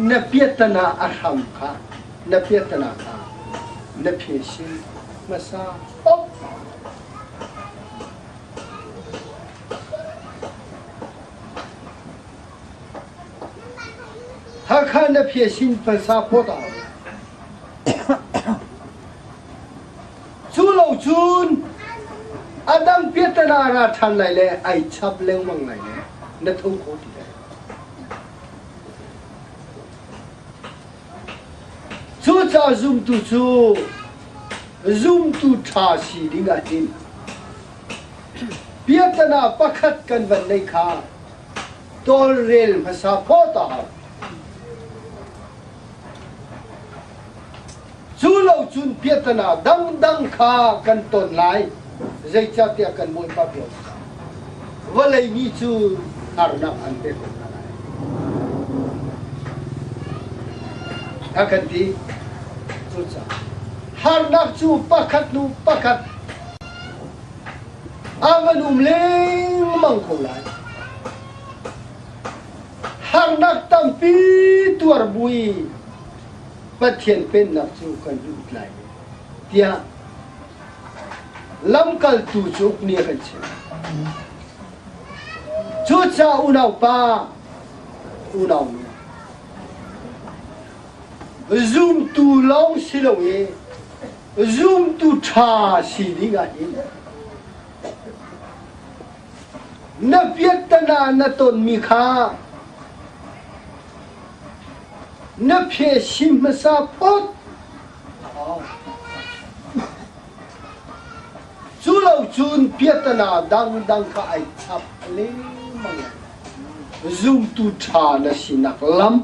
Na piahtana a hram kha na piahtana kha na phesin hmasa op. Hakha na phesin hmasa phawt a hau. Cu lo cun a dang piahtana ra ṭhan lai le ai chap lengmang lai le na tho kho ti lai. Cucaah zumtu cu zumtu ṭha si ding ahhin piahtana pakhat kan van neih kha tawlrel hmasa phawt a hau. Cu lo cun piahtana dangdang kha kan ton lai, zeicahtiah kan Bawipa bia vawlei mi cu harnak an pek ko hna lai. A kan ti. Cucaah harnak cu pakhat hnu pakhat a van um lengmang ko lai. Harnak tampi tuar bui Pathian pennak cu kan lut lai tiah lamkaltu cu nih a kan chimh. Cucaah unaupa, unaunu, zumtu lawng si lo i zumtu ṭha si ding ah hin na piattana na tonmi kha na phe hmasa phot. Cu lo cun piatana dangdang kha ai chap lengmang. Zumtu ṭha na sinak lam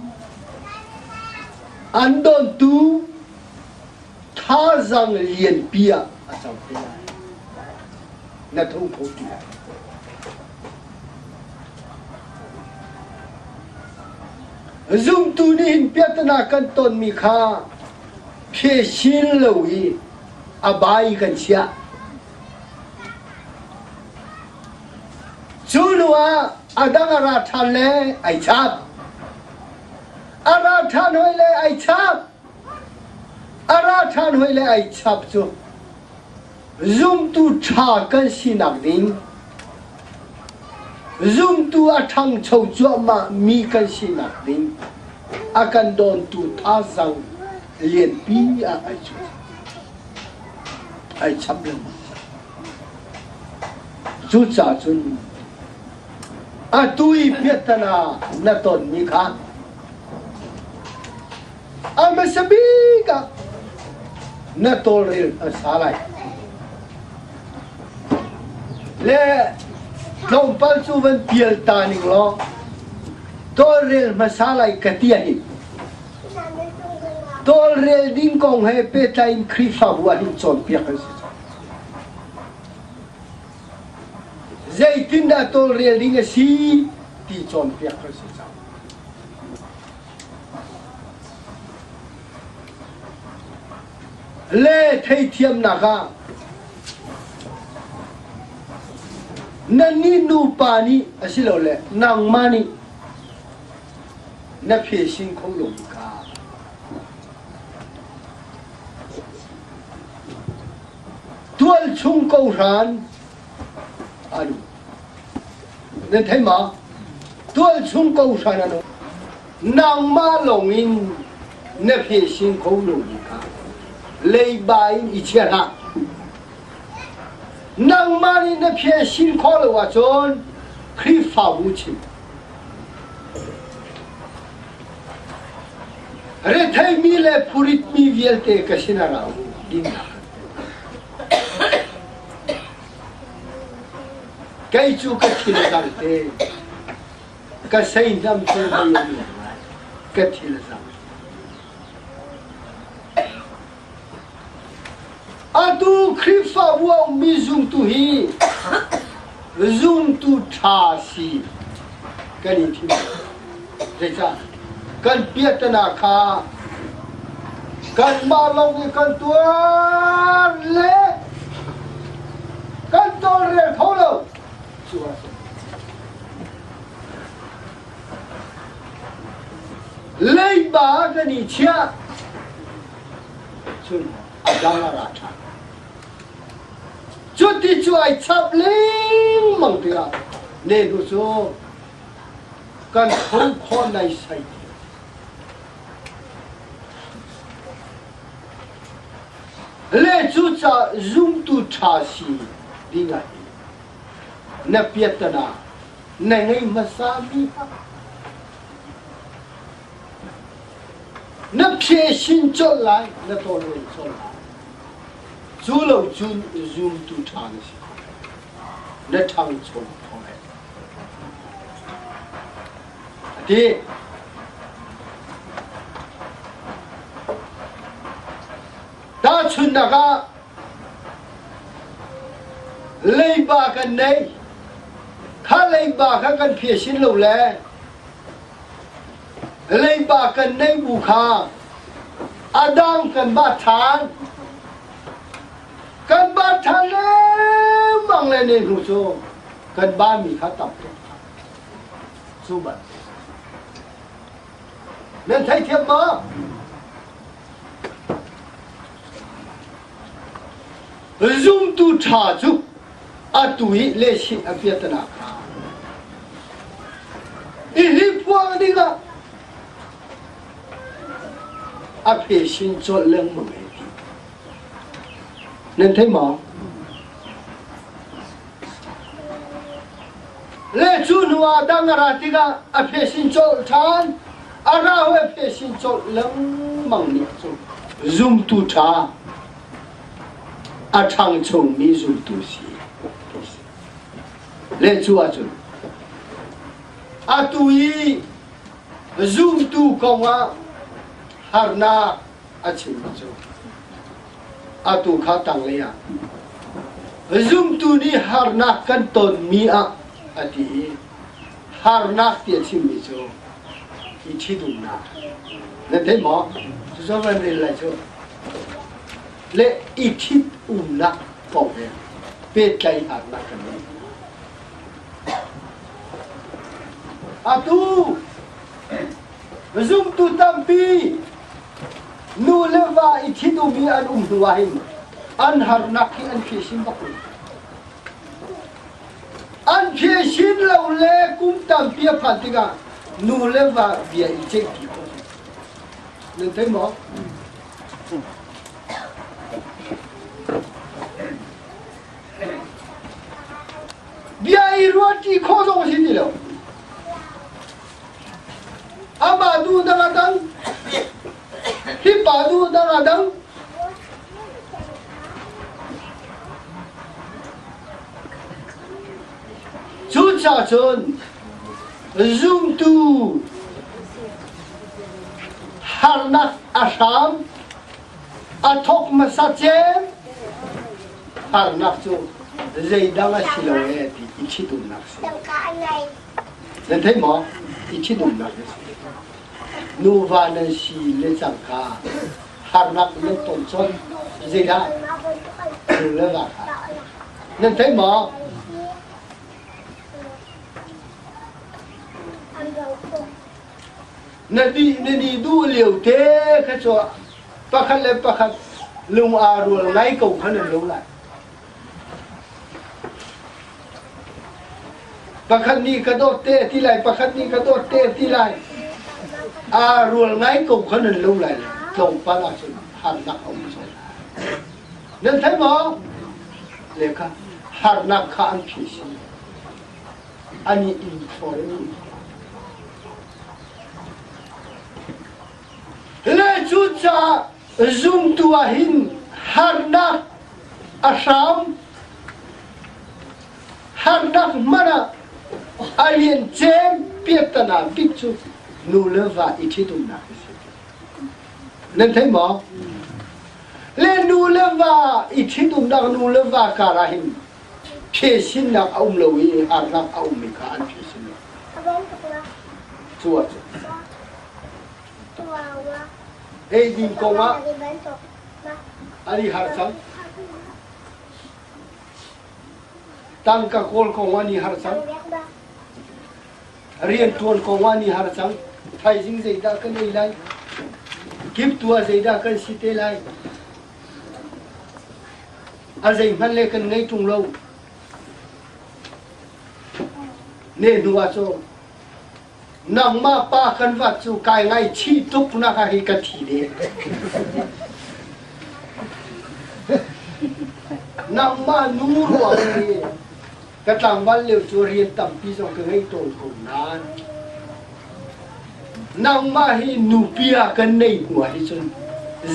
an dontu thazaang lianpi ah a cang te lai. Na tho kho ti lai. Zumtu nih hin piahtana kan tonmi kha phesin lo i a bai kan chiah. Cu hnu ah a dang a ra ṭhan le ai chap. A ra ṭhan hoi le ai chap. A ra ṭhan hoi le ai chap cu zumtu ṭha kan sinak ding zumtu a ṭhangcho cuahmah mi kan sinak ding a kan dawntu thazaang lianpi ah ai cu ai chap lengmang. Cucaah cun atu i piahtana na tonmi kha a hmasa bik ah na tawlrel a sa lai. Le tlawmpal cu van pial ta ning law tawlrel hmasa lai ka ti ahhin tawlrel ding kong he pehtlai in Khrihfabu ah hin cawnpiak kan si cang. Zeitindah tawlrel ding a si ti cawnpiak kan si cang. Le theithiamnak ah nannih nupa nih asilole nangmah nih na phesin kho lo ka tual chung ko hran anu nan thei ma tual chung ko hran anu nangmah lawng in na phesin kho lo ka leiba in i chia hlah nangmah nih na phesin kho lo ahcun Khrihfabu chim Retheimi le phuritmi vialte ka sinah ra u dinnak Kei cu ka thil a zang te ka seihnam te mei a lian lai ka thil a zang Atu Khrihfabu a ummi zumtu hi zumtu ṭha si kan i thim. Zeicah? Kan piahtana kha kanmah lawng i kan tuar le kan tawlrel kho lo. Cu a si. Leiba. Leiba kan i chiah cun a dang a ra ṭhan. Cuti cu ai chap lengmang tikah nehhnu cu kan tho khawh naisai ti. Le cucaah zumtu ṭha si ding ah hin na piahtana na ngei hmasa mi kha na phesin colh lai, na tawlrel colh lai. Cu lo cun zumtu ṭha na si kho lai. Na ṭhangcho kho lai. A ti. Tahchunhnak ah leiba kan nei. Kha leiba kha kan phiasin lo le leiba kan nei bu kha a dang kan bat ṭhan. Kan bat ṭhan lengmang le ne hnu cu kan bami kha tam tuk. Cu bantuk. Nan theithiam maw? Zumtu ṭha cu atu i lehchih a piatana kha i hiphuang dingah a phesin colh lengmang e ti. Nan thei maw? Le cu hnu ah dang a ra tikah a phesin colh ṭhan. A ra a phesin colh lengmang nih cu zumtu ṭha a ṭhangchomi zumtu si. Le cu ahcun atu i zumtu kongah harnak a chimmi cu atu kha tanglei ah zumtu nih harnak kan tonmi ah a ti i harnak ti a chimmi cu i ṭhitumnak nan theih maw? Cucu van rel lai cu le i ṭhitumnak kong he pehtlaih harnak kan ngei. Atu zumtu tampi nu le va i ṭhitum i an um hnu ah hin an harnak hi an phisin bak lo. An phisin lo le kum tampi a phan tikah nu le va bia i ceihpi khawh. Nan thei maw? Bia i ruahṭi khawh zong a si ti lo. Amah duh dang a dang, hi pa duh dang a dang. Cucaah cun zumtu harnak a hram a thawk hmasa cem harnak cu zeidang a si lo e ti i ṭhitumnak si. Nan theih maw? I ṭhitumnak a si. Nuva nan si le cangka harnak nan ton cun zeidah nu le va kha nan theih maw? Na di na ni duh lio te kha cu pakhat le pakhat lung aa rual ngai ko kha nan lo lai. Pakhat nih ka dawt te ti lai, pakhat nih ka dawt te ti lai. Aa rual ngai ko kha nan lo lai. Tlawmpal ahcun harnak a um cang. Nan thei maw? Le kha harnak kha an phi si. An i in thlor in Le cucaah zumtu ah hin harnak a hram harnak hmanh ah a lian cem piahtana bik cu nu le va i ṭhitumnak a si. Nan thei maw? Le nu le va i ṭhitumnak nu le va kar ah hin phesinnak a um lo i harnak a ummi kha an phesin lo. Cu ahcun eidin kong ah an i har cang. Tangka kawl kong ah an i har cang. Rianṭuan kong ah an i har cang. Thaizing zeidah kan ei lai? Kiptu ah zeidah kan si te lai? A zeihmanh le kan ngei ṭung lo. Ne hnu ah cu nangmah pa kan vat cu kai ngaihchih tuk nak ah hi ka thi de. Nangmah nu ruang hi ka tlangval lio cu rian tampi zong ka ngei tawn ko nain nangmah hi nupi ah kan nei hnu ah hi cun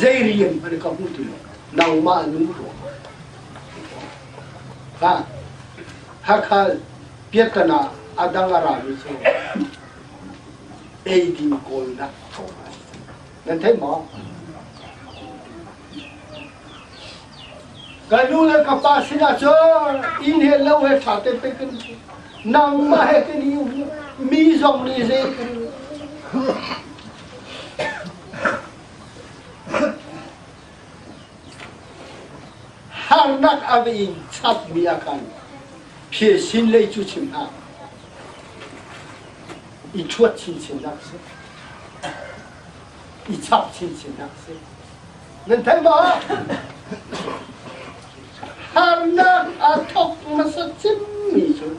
zei rian hmanh ka hmu ti lo nangmah nu ruang ha Hakha piattana a dang a rami cu eidin kawlnak nan thei maw? Ka nu le ka pa sinah cun inn he lo he ṭha te pe kan nangmah he kan i um mi zong nih zei kan Harnak a va in chapmi ah khan phisin lei cu chim hlah. I ṭhuat chinchinnak si. I chap chinchinnak si. Nan thei maw? Harnak a thawk hmasa cimmi cu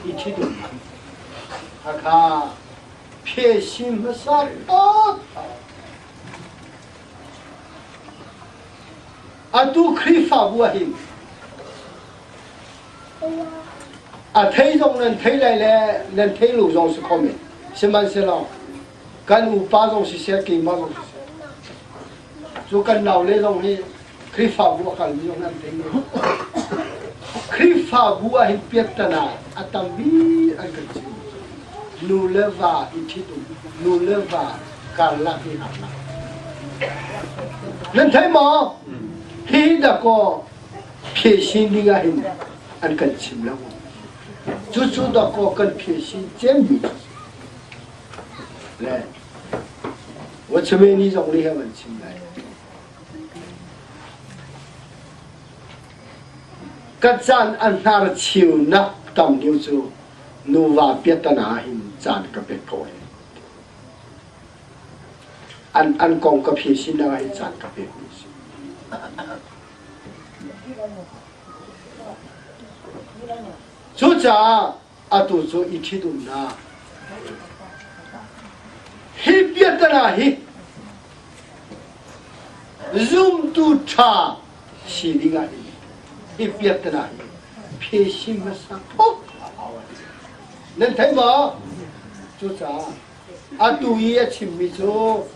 i ṭhitumnak. Hakha phisin hmasa phawt. Atu Khrihfabu ah hin a thei zong nan thei lai le nan thei lo zong si kho men. Sihmanhsehlaw kan upa zong siseh keimah zong siseh cu kan naule zong hi Khrihfabu a kalmi zong nan thei men. Khrihfabu ah hin piattana a tammi an kan chim. Nu le va i ṭhitum, nu le va karlak i harnak. Nan thei maw? Hi dakaw phisin ding ah hin an kan chim lo. Cucu dakaw kan phisin cemmi cu le Watchman zong nih an chim lai. Ka caan a hnar cheunak tam deuh cu nuva piatana hin caan ka pek ko hi. An an kong ka phi sinak hi caan ka pek mi si. Cucaah atu cu i ṭhitumnak hi piatana hi zumtu ṭha si ding ah hin hi piatana hi phesin hmasa phok a hau. Nan thei maw? Cucaah atu i a chimmi cu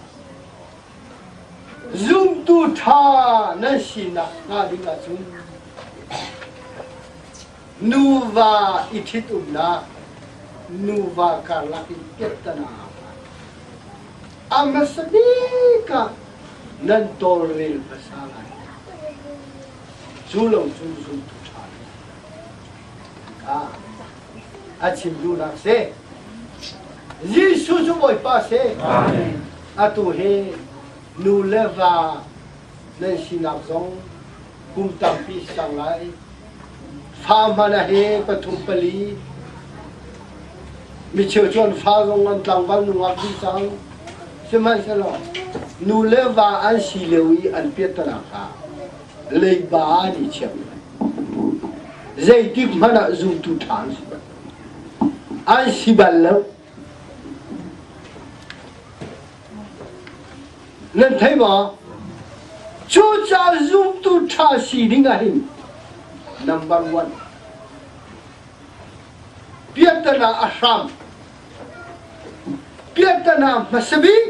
zumtu ṭha nan sinak hnga ding ahcun nuva i ṭhitumnak nuva karlak in piattana a hmasa bik ah nan tawlrel hmasa lai. Cu lo cun zumtu ṭha a chim duhnak si. Jesuh cu Bawipa si. Atu hi nu le va nan sinak zong kum tampi si cang lai. Fa hmanh a he pathum pali. Micheu cu an fa zong an tlangval nungak dih cang. Sihmanhsehlaw nu le va an si lio i an piahtana kha leiba nih chiah zeitik hmanh ah zumtu ṭha an si bal an si bal lo. Nan thei maw? Cucaah zumtu ṭha si ding ah hin number one piahtana a hram piahtana hmasa bik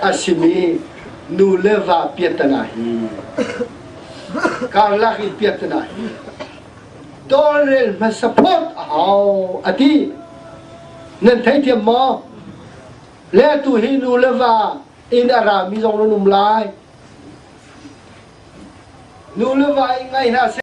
a simi nu le va piahtana hi karlak i piahtana hi tawlrel hmasa phawt a hau a ti. Nan theithiam maw? Le atu hi nu le va inn a rami zong nan um lai. Nu le va i ngai hna.